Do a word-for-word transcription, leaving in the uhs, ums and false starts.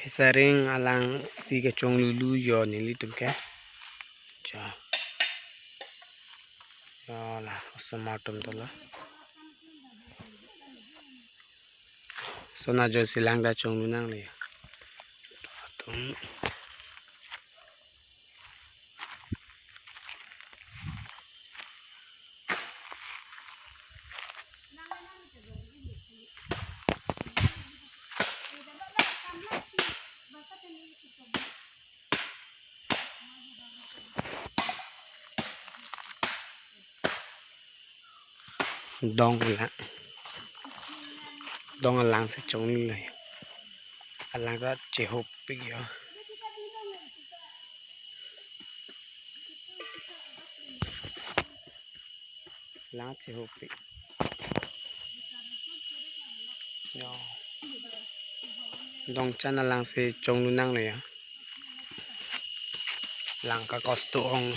Phesaring alangsi kechonglulu jo nelitum ke. Jo. Jo la, osomar atum dolo. Lason ajoksi lang ta chonglu nangle. Atum. Dong alang. Dong alangsi chonglu lo. Alang ta chehopik jo. Lang chehopik. Jo. Dongchan alangsi chonglu nangle jo. Lang kakosto ong.